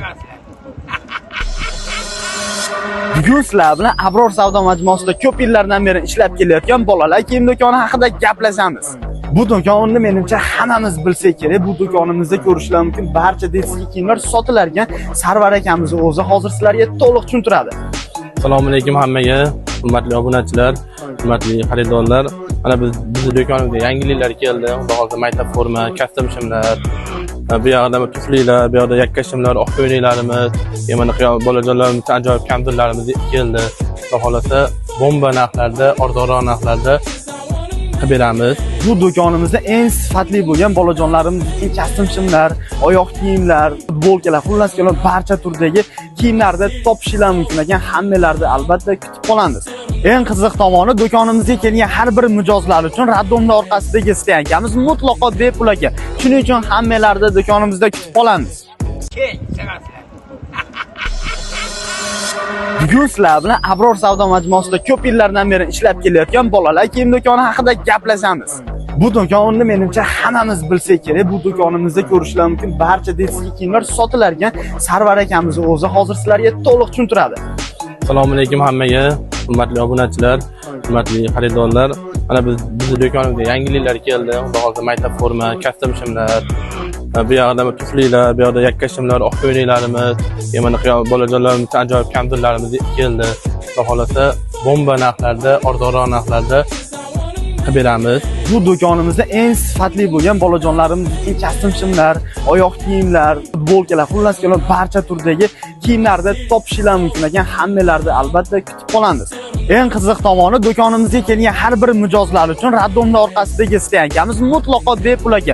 Chiqasizlar. Bugun sizlar bilan Abror savdo majmuasida ko'p yillardan beri ishlab kelayotgan bolalar kiyim do'koni haqida gaplashamiz. Bu do'konni menimcha hammamiz bilsak kerak. Bu do'konimizda ko'rishlar mumkin barcha детский kiyimlar sotilar ekan. Sarvar akamiz o'zi hozir sizlarga to'liq tushuntiradi. Assalomu alaykum hammaga, hurmatli obunachilar, hurmatli xaridorlar. Mana bizni do'konimizga yangiliklar keldi. Xudo xohlasa maktab forma, kostyum shimlar, bu yoqda tuflilar, bu yoqda yakka shimlar, oq ko'ylaklarimiz, mana bolajonlarimiz uchun ajoyib kamzullarimiz keldi. Xudo xohlasa bomba narxlarda, arzonroq narxlarda qilib beramiz. Bu do'konimizda eng sifatli bo'lgan bolajonlarimiz uchun kostyum shimlar, oyoq kiyimlar, futbolkalar, xullas kalom barcha turdagi kiyimlarni topishinglar mumkin ekan. Hammalarni albatta kutib qolamiz. Eng qiziq tomoni, do'konimizga kelgan har bir mijozlar uchun роддом orqasidagi стоянка miz mutlaqo bepul ekan. Shuning uchun hammalarni do'konimizda kutib qolamiz. Keyin chiqasizlar. Bugun sizlar bilan Abror savdo majmuasida ko'p yillardan beri ishlab kelayotgan bolalar kiyim do'koni haqida gaplashamiz. Bu do'konni menimcha hammamiz bilsak kerak. Bu do'konimizda ko'rishlar mumkin barcha детский kiyimlar sotilar ekan. Sarvar akamiz o'zi hozir sizlarga to'liq tushuntiradi. Assalomu alaykum hammaga, hurmatli obunachilar, hurmatli xaridorlar. Mana bizni do'konimizga yangiliklar keldi. Xudo xohlasa maktab forma, kostyum shimlar, bu yoqda tuflilar, bu yoqda yakka shimlar, oq ko'ylaklarimiz, mana bolajonlarimiz uchun ajoyib kamzullarimiz keldi. Xudo xohlasa bomba narxlarda, arzonroq narxlarda qilib beramiz. Bu do'konimizda eng sifatli bo'lgan bolajonlarimiz uchun kostyum shimlar, oyoq kiyimlar, futbolkalar, xullas kalom barcha turdagi kiyimlarni topishinglar mumkin ekan. Hammalarni albatta kutib qolamiz. Eng qiziq tomoni, do'konimizga kelgan har bir mijozlar uchun роддом orqasidagi стоянка miz mutlaqo bepul ekan.